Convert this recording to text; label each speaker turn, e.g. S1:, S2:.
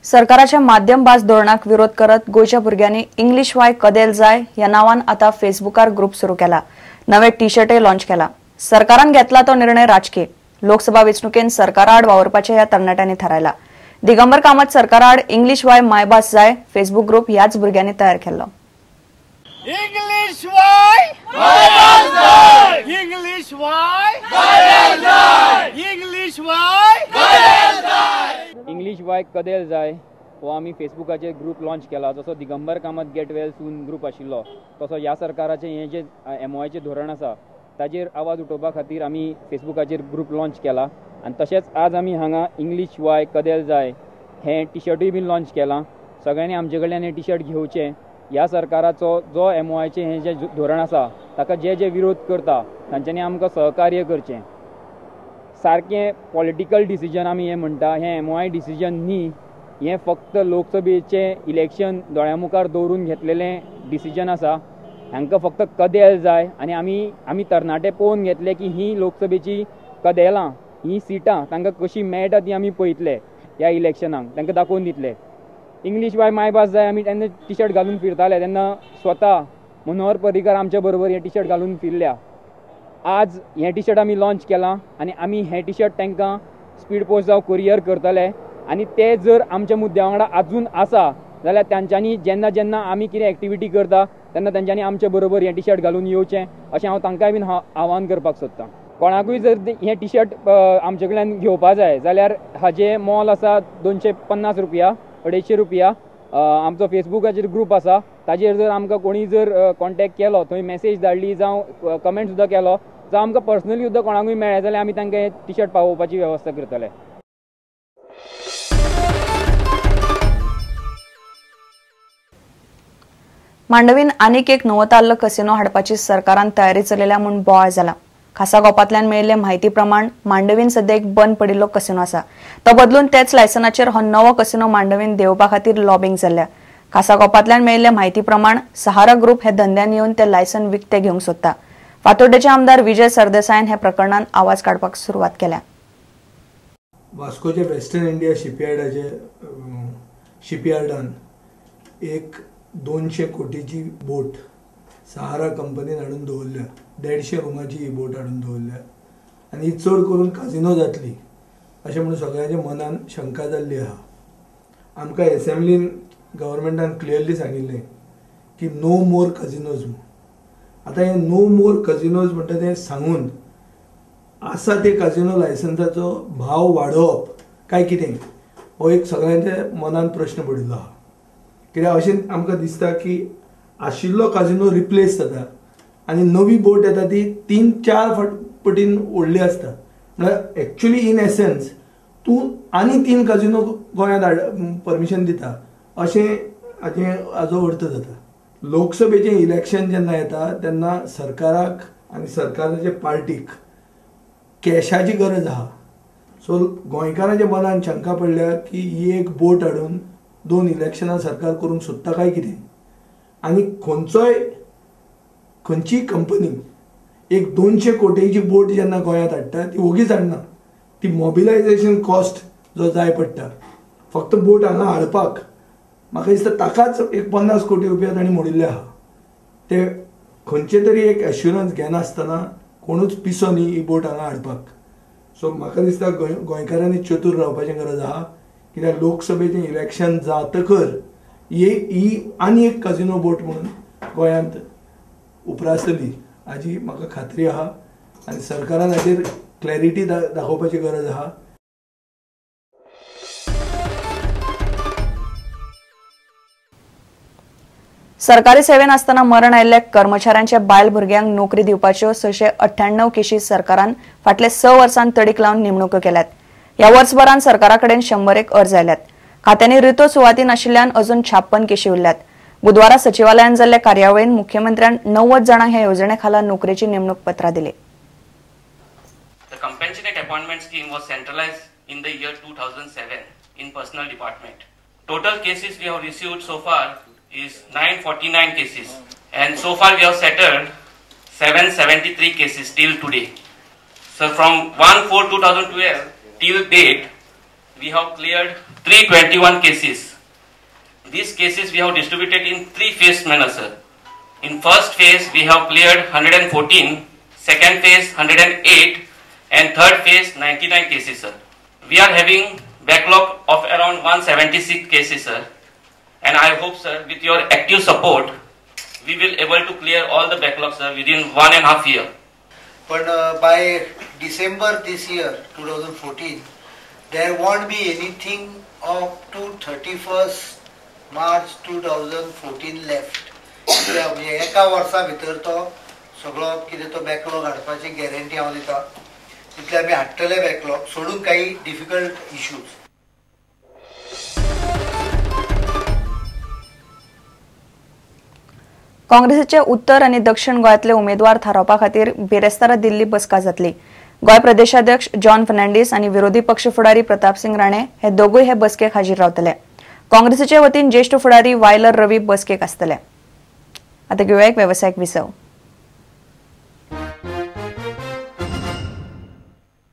S1: सरकाराच्या माध्यम भास धोरणाक विरोध करत गोंयच्या भुरग्यांनी इंग्लीश वाय कदेल जाय ह्या नांवान आतां फेसबुकार ग्रुप सुरू केला. नवे टी शर्टय लॉन्च केला. सरकारान घेतला तो निर्णय राजकीय. लोकसभा वेंचणुकेन सरकाराआड वावुरपाचें ह्या तरणाट्यांनी थारायला. दिगंबर कामत सरकाराआड इंग्लीश वाय मायभास जाय फेसबुक ग्रुप ह्याच भुरग्यांनी तयार केल्लो.
S2: इंग्लीश वाय मायभास जाय, इंग्लीश वाय कदेल जाय, इंग्लीश वाय कदेल जाय.
S3: इंग्लीश वाय कदेल जाय हो आमी फेसबुकाचेर ग्रुप लॉन्च केला. जसो Digambar Kamat get well soon group आशिल्लो तसो ह्या सरकाराचें हें जें एमओआयचें धोरण आसा ताजेर आवाज उठोवपा खातीर आमी फेसबुकाचेर ग्रुप लॉन्च केला. आनी तशेंच आज आमी हांगा इंग्लीश वाय कदेल जाय हें टिशर्टूय बीन लॉन्च केलां. सगळ्यांनी आमचे कडल्यान हें टिशर्ट घेवचें. ह्या सरकाराचो जो एमओआयचें हें जें धोरण आसा ताका जे जे विरोध करता तांच्यांनी आमकां सहकार्य करचें. सारकें पॉलिटिकल डिसिजन आमी हें म्हणटा, हें एमओआय डिसिजन न्ही, हें फक्त लोकसभेचें इलेक्शन दोळ्या मुखार दवरून घेतलेलें डिसिजन आसा. हांकां फक्त कदेल जाय आनी आमी तरणाटे पळोवन घेतले की ही लोकसभेची कदेलां, ही सिटां तांकां कशी मेळटा ती आमी पळयतले. ह्या इलेक्शनाक तांकां दाखोवन दितले. इंग्लीश वाय मायभास जाय आमी तेन्ना टिशर्ट घालून फिरताले तेन्ना स्वता मनोहर पर्रीकर आमच्या बरोबर हें टिशर्ट घालून फिरल्या. आज हें टिशर्ट आमी लॉन्च केलां आनी आमी हें टिशर्ट तांकां स्पीड पोस्ट जावं कुरियर करतले. आनी ते जर आमच्या मुद्द्या वांगडा आजून आसा जाल्यार तांच्यांनी जेन्ना जेन्ना आमी कितें एक्टिविटी करता तेन्ना तांच्यांनी आमच्या बरोबर हें टिशर्ट घालून येवचें अशें हांव तांकांय बीन आव्हान करपाक सोदतां. कोणाकूय जर हें टिशर्ट आमचे कडल्यान घेवपा जाय जाल्यार हाजें मोल आसा 250 रुपया, 250 रुपया. आमचो फेसबुकाचेर ग्रुप आसा ताजेर जर आमकां कोणी जर कॉन्टेक्ट केलो, थंय मॅसेज धाडली जावं कमेंट सुद्दां केलो, जावं आमकां पर्सनली सुद्दां कोणाकूय मेळ्ळें जाल्यार आमी तांकां हें टिशर्ट पावोवपाची वेवस्था करतले.
S1: मांडवीन आनीक एक नवताल्ल कसिनो हाडपाची सरकारान तयारी चलयल्या म्हूण बोवाळ जाला. खासा गोपांतल्यान मेळिल्ले म्हायती प्रमाण मांडवीन सध्या एक बंद पडिल्लो कसिनो आसा. तो बदलून तेच लायसनाचेर हो नवो कसिनो मांडवीन देंवपा खातीर लॉबिंग जाल्ल्या. खासा गोपांतल्यान मेळिल्ले म्हायती प्रमाण सहारा ग्रुप हे धंद्यान येवन ते लायसन विकते घेवंक सोदता. फातोड्डेचे आमदार विजय सरदेसायान हे प्रकरणान आवाज काडपाक सुरवात केल्या.
S4: वास्कोचे वेस्टर्न इंडिया शिपयार्डाचे शिपयार्डान एक 200 कोटीची बोट सहारा कंपनीन हाडून दवरल्या. 150 रुमाची ही बोट हाडून दवरल्या आनी ही चड करून काजिनो जातली अशें म्हणून सगळ्यांच्या मनान शंका जाल्ली आहा. आमकां एसेंब्लीन गव्हर्मेंटान क्लियरली सांगिल्लें की नो मोर कजिनोज म्हूण. आतां हें नो मोर कजिनोज म्हणटा तें सांगून आसा ते कजिनो लायसन्साचो भाव वाडोवप काय कितें हो एक सगळ्यांच्या मनान प्रश्न पडिल्लो आहा. कित्याक अशें आमकां दिसता की आशिल्लो काजिनो रिप्लेस जाता आनी नवी बोट येता ती 3-4 पटीन व्हडली आसता. म्हळ्यार एक्चुली इन एसन्स तूं आनी 3 काजिनो गोंयांत परमिशन दिता अशें हाजें हाजो अर्थ जाता. लोकसभेचें इलेक्शन जेन्ना येता तेन्ना सरकाराक आनी सरकाराचे पार्टीक कॅशाची गरज आहा. सो गोंयकारांच्या मनान शंका पडल्या की ही एक बोट हाडून 2 इलेक्शनां सरकार करूंक सोदता काय कितें. आनी खंयचोय खंयचीय कंपनी एक 200 कोटीची बोट जेन्ना गोंयांत हाडटा ती ओगीच हाडना. ती मोबिलायजेशन कॉस्ट जो जाय पडटा फक्त बोट हांगा हाडपाक म्हाका दिसता ताकाच एक 50 कोटी रुपया तांणी मोडिल्ले आहा. ते खंयचे तरी एक एश्युरन्स घेनासतना कोणूच पिसो न्ही ही बोट हांगा हाडपाक. सो म्हाका दिसता गोंयकारांनी चतूर रावपाची गरज आहा. कित्याक लोकसभेचें इलेक्शन जातकर ही आनी एक कजिनो बोट म्हणून गोंयांत उप्रासतली हाजी म्हाका खात्री आहा आनी सरकारान हाचेर क्लॅरिटी दाखोवपाची गरज आहा.
S1: सरकारी सेवेन आसतना मरण आयिल्ल्या कर्मचाऱ्यांच्या बायल भुरग्यांक नोकरी दिवपाच्यो 698 केशी सरकारान फाटल्या 6 वर्सांत तडीक लावन नेमणुको केल्यात. ह्या वर्सभरान सरकारा कडेन 101 अर्ज आयल्यात. खात्यांनी रितो सुवाती नाशिल्ल्यान अजून 56 केशी उरल्यात. बुधवारा सचिवालयान जाल्ल्या कार्यावळीन मुख्यमंत्र्यान 90 जाणांक ह्या येवजणे खाला नोकरेची नेमणूक पत्रां दिली.
S5: The compassionate appointment scheme was centralized in the year 2007 in personnel department. Total cases we have received so far is 949 cases, and so far we have settled 773 cases till today. So from 1/4/2012 till date, we have cleared 321 cases. These cases we have distributed in three phase manner, sir. In first phase we have cleared 114, second phase 108 and third phase 99 cases, sir. We are having backlog of around 176 cases, sir. And I hope, sir, with your active support, we will able to clear all the backlog, sir, within 1.5 year.
S6: But by December this year, 2014, there won't be anything up to 31st March 2014 left. एका वर्सा भितर तो सगळो कितें तो backlog हाडपाची guarantee हांव दिता. तितले आमी हाडटले बॅकलॉग सोडून काही डिफिकल्ट इश्यूज.
S1: काँग्रेसीचे उत्तर आनी दक्षिण गोंयांतले उमेदवार थारावपा खातीर बिरेस्तारा दिल्ली बसका जातली. गोंय प्रदेशाध्यक्ष जॉन फर्नांडीस आनी विरोधी पक्ष फुडारी प्रतापसिंग राणे हे दोगूय हे बसकेक हाजीर रावतले. काँग्रेसीचे वतीन ज्येष्ठ फुडारी वायलर रवी बसकेक आसतले. आता घेवया एक वेवसायीक विसव.